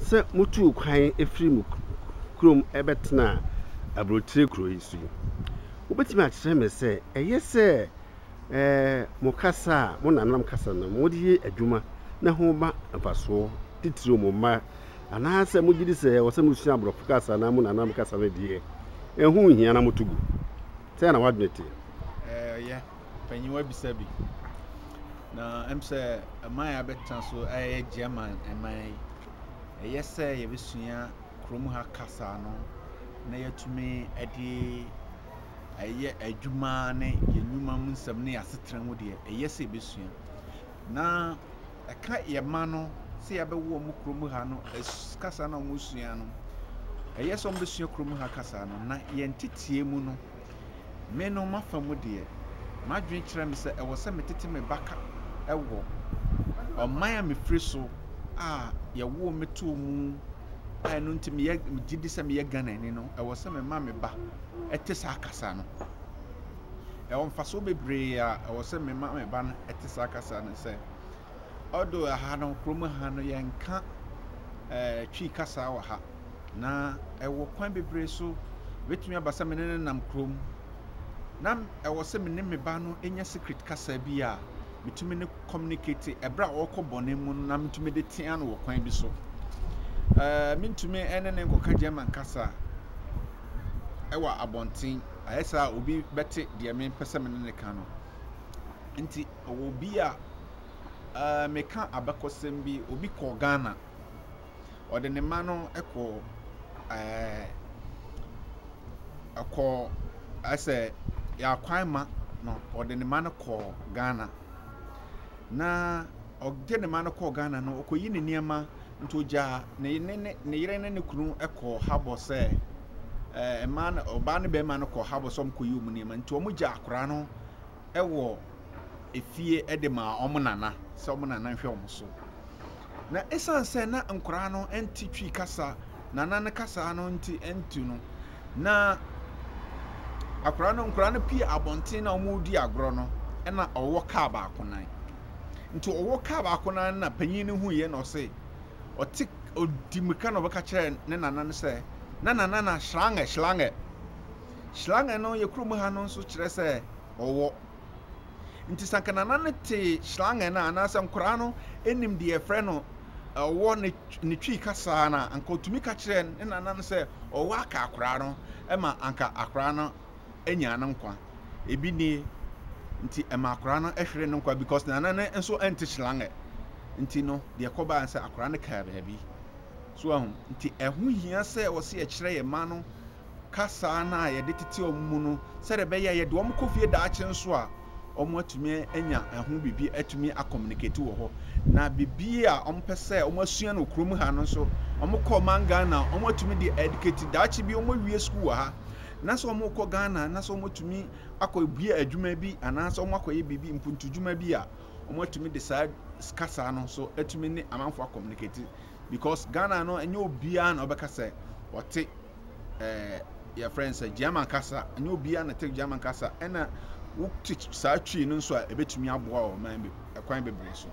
Sɛ motuu kwan firi mo kurom bɛtenaa aburokyire kuro yi so yi, wobɛtumi akyerɛ me sɛ ɛyɛ sɛ mo kasa a mo nananom kasa no mode yɛ adwuma na ho ba mfasoɔ titiriw mo mma anaasɛ mogye di sɛ ɛwɔ sɛ mosua aborɔfo kasa na mo nananom kasa no deɛ ɛho nhia na moto gu? Sɛn na w'adwene teɛ? Ɛyɛ, panyin wabisa bi. Na ɛm sɛ ɛman a yɛabɛtena so ɛyɛ German ɛman yi. Ɛyɛ sɛ yɛbɛsua kurom ha kasa no na yɛatumi de ɛyɛ adwuma ne yɛn nnwuma mu nsɛm ne yɛn asetena mu deɛ, ɛyɛ sɛ yɛbɛsua. Na ɛka yɛn mma no sɛ yɛabɛwo wɔn kurom ha no, kasa no a wɔsua no, ɛyɛ sɛ wɔbɛsua kurom ha kasa no. Na yɛn nteteɛ mu no, me no m'afa mu deɛ, m'adwene kyerɛ me sɛ ɛwɔ sɛ metete me ba ka wɔ ɔman a mefiri so a yɛwoo me too mu a ɛno nti meyɛ megye di sɛ meyɛ Ghanani no, ɛwɔ sɛ mema me ba te saa kasa no. Ɛwɔ mfasoɔ bebree a ɛwɔ sɛ mema me ba no te saa kasa no sɛ although ɛha no kurom ha no yɛnka ɛɛ Twi kasa wɔ ha na ɛwɔ kwan bebree so ebetumi aba sɛ me ne no nam kurom na ɛwɔ sɛ me ne me ba no nya secret kasa bi a metumi ne communicate ɛberɛ a ɔrekɔ bɔne mu no na metumi de tea no wɔ kwan bi so. Ɛɛ mentumi ne ne nkɔka German kasa ɛwɔ abɔnten ayɛ saa a obi bɛte deɛ mepɛ sɛ me ne ne ka no. Nti ɛwɔ obi a ɛɛ meka abakɔsɛm bi obi kɔɔ Ghana ɔde ne mma no kɔɔ ɛɛ ɛkɔɔ ɛsɛ yɛakwan ma no ɔde ne mma no kɔɔ Ghana na ɔde ne mma no kɔɔ Ghana no ɔkɔyi ne nneɛma nti ɔgyaa ne ne ne ne yere ne ne kunu kɔɔ habɔ sɛ ɛɛ mmaa no ɔbaa ne barima no kɔɔ habɔ sɛ wɔkɔyi wɔn nneɛma nti wɔgyaa akwadaa no wɔ efie de maa wɔn nana sɛ wɔn nana nhwɛ wɔn so. Na esiane sɛ na nkwadaa no nte Twi kasa, nana no kasa no nti nti no, na akwadaa no nkwadaa no pie abɔnten na wɔredi agorɔ no, ɛna ɔwɔ kaa baako nan. Nti ɔwɔ kaa baako nan na panyin no huiɛ na ɔse ɔte ɔdi mmirika na ɔbɛka kyerɛ ne nana no sɛ na nana na schlange schlange schlange no yɛ kurom ha no nso kyerɛ sɛ ɔwɔ. Nti sɛ anka nana no tee Schlangen no a, anaasɛ nkoraa no nim deɛ yɛfrɛ no ɔwɔ ne ne Twi kasa no a, anka ɔtumi ka kyerɛ ne nana no sɛ ɔwɔ aka akoraa no ma anka akoraa no anya ne nkwa. Ebi nie. Nti ɛma akoraa no hwere ne nkwa because nana no nso nte Schlange. Nti no, deɛ ɛkɔbaa ne sɛ akoraa no kaa baabi. So ahu? Nti ɛho hia sɛ wɔsɛ yɛkyerɛ yɛn mma no kasa no a yɛde tete wɔn mu no sɛdeɛ ɛbɛyɛ a yɛde wɔn kɔ fie daakye nso a, wɔatumi anya ɛho biribi atumi akɔmunikati wɔ hɔ. Na biribi a wɔpɛ sɛ wɔasua no wɔ kurom ha no nso, wɔkɔ ɔman Ghana a, wɔatumi de educate daakye bi wɔawie sukuu wɔ ha na sɛ wɔkɔ Ghana na sɛ wɔatumi akɔbue adwuma bi anaasɛ wɔakɔyɛ biribi mpuntudwuma bi a, wɔatumi de saa kasa no nso atumi ne amanfoɔ akɔmunikati because Ghana no ɛnyɛ obiara na ɔbɛka sɛ ɔte ɛɛ yɛfrɛ no sɛ German kasa ɛnyɛ obiara na ɛte German kasa ɛna wote saa twi no nso a ɛbɛtumi aboa wɔ ɔman bi ɛkwan bebree so.